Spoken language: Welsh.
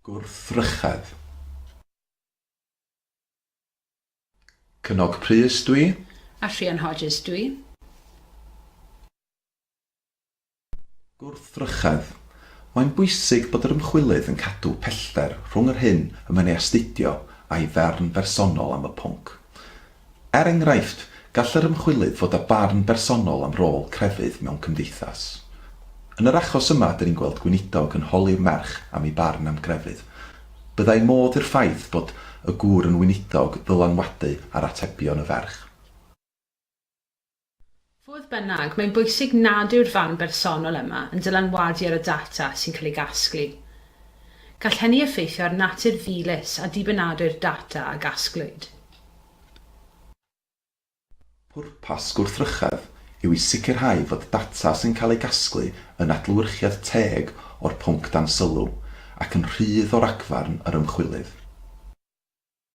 Gwrthrychedd. Cynog Prys dwi. A Rhian Hodges dwi. Gwrthrychedd. Mae'n bwysig bod yr ymchwilydd yn cadw pellter rhwng yr hyn y mae'n ei astudio a'i farn bersonol am y pwnc. Er enghraifft, gall yr ymchwilydd fod â barn bersonol am rôl crefydd mewn cymdeithas. Yn yr achos yma, dyn ni'n gweld gweinidog yn holi'r merch am ei barn am grefydd. Byddai modd i'r ffaith bod y gŵr yn weinidog ddylanwadu ar atebion y ferch. Fodd bynnag, mae'n bwysig nad yw'r farn bersonol yma yn dylanwadu ar y data sy'n cael ei gasglu. Gall hynny effeithio ar natur ddilys a dibynadwy'r data a gasglwyd. Pwrpas gwrthrychedd yw i sicrhau fod data sy'n cael ei gasglu yn adlewyrchiad teg o'r pwnc dan sylw, ac yn rhydd o ragfarn yr ymchwilydd.